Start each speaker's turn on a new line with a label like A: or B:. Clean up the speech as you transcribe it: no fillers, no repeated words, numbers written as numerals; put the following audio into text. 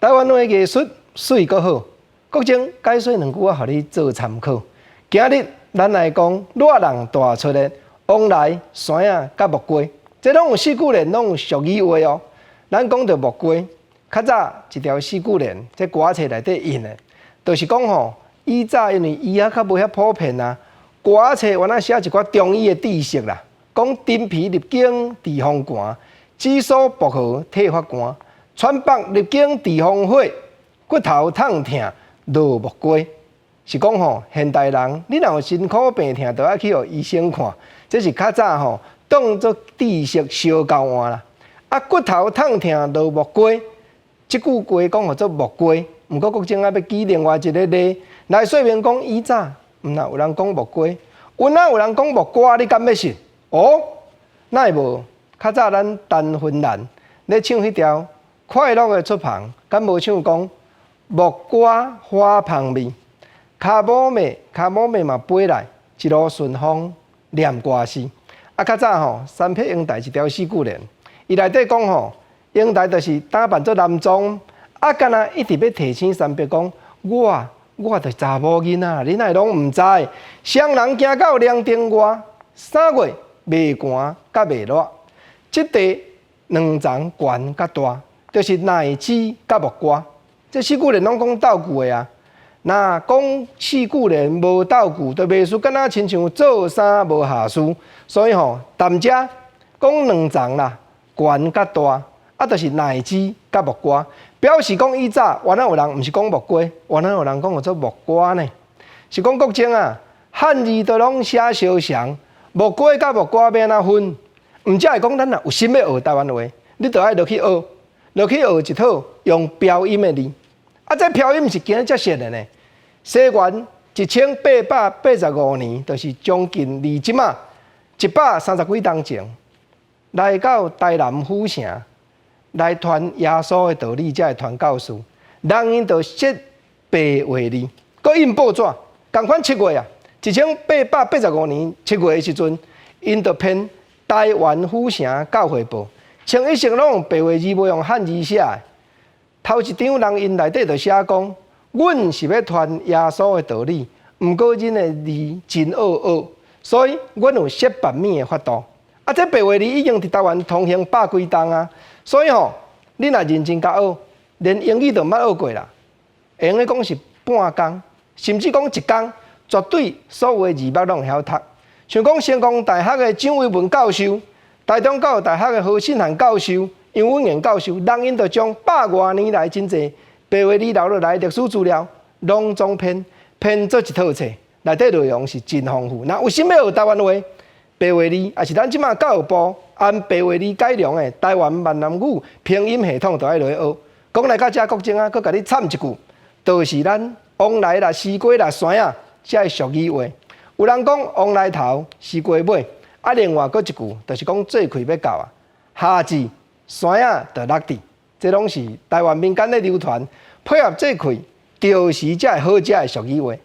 A: 台灣話藝術媠閣好，國政解說兩句我予你做參考。今日咱來講熱人大出的旺來、山仔佮木瓜，這攏有四句聯，攏有俗語話哦。咱講著木瓜，較早一條四句聯，這歌冊內底印的，就是講吼，以早因為醫學較無遐普遍啊，歌冊原來寫一寡中醫的知識啦，講陳皮入經治風寒，紫蘇薄荷退發寒，川北入經治風火，骨頭痛疼落木瓜。是講吼，現代人你若有身軀病疼，就愛去予醫生看。這是較早吼，當做知識相交換啦。啊，骨頭痛疼落木瓜，這句話講號做木瓜，毋過國政啊欲舉另外一个例來說明講以早，毋若有人講木瓜，有哪有人講木瓜，你敢欲信？哦，哪會無？較早咱陳芬蘭咧唱彼條快樂的出帆，敢無唱講木瓜花香味？跤毛妹，跤毛妹嘛飛來，一路順風念歌詩。啊，較早吼，三撇英台一條四句聯，伊內底講吼，英台就是打扮做男裝，啊，敢若一直欲提醒三伯講，我就是查某囡仔，你哪會攏毋知？雙人行到涼亭外，3月袂寒佮袂熱，這地兩層懸佮大，就是奶雞佮木瓜。這四句聯攏講鬥句的啊。若講四句聯無鬥句，就袂輸敢若親像做衫無瑕疵。所以吼，踮遮講兩層啦，懸佮大，啊，就是奶雞佮木瓜，表示講以早原來有人毋是講木瓜，原來有人講號做木瓜呢。是講國政啊，漢字都攏寫相像，木瓜佮木瓜欲按怎分？毋才會講咱若有心欲學台灣話，你就愛落去學，落去學一套用標音的字。啊，這標音是今日才識的呢。西元1885年，就是將近離這馬130幾冬前，來到台南府城來傳耶穌的道理，這个傳教士，人𪜶就設白話字，閣印報紙，仝款七月啊，1885年7月的時陣，𪜶就編台灣府城教會報，清一色攏用白話字，無用漢字寫的。頭一張人𪜶內底就寫講，阮是欲傳耶穌的道理，毋過恁的字真惡學，所以阮有設罷免的法度。啊，這白話字已經佇台灣通行百幾冬啊，所以吼，你若認真共學，連英語都毋捌學過啦，會用得講是半工，甚至講一工，絕對所有的字幕攏會曉讀。像講成功大學的蔣維文教授，台中教育大學的何信漢教授、楊文彦教授，人𪜶就將百外年來真濟白話字留落來歷史資料，攏總編編做一套冊，內底內容是真豐富。若有心欲學台灣話，白話字，抑是咱這馬教育部按白話字改良的台灣閩南語拼音系統，就愛落去學。講來到遮國政啊，閣共你參一句，就是咱旺來啦、絲瓜啦、山仔，這个俗語話。有人講旺來頭，絲瓜尾，啊，另外閣一句，就是講做氣欲到啊，夏至山仔就落地，這攏是台灣民間咧流傳，配合做氣，就是這个好食的俗語話。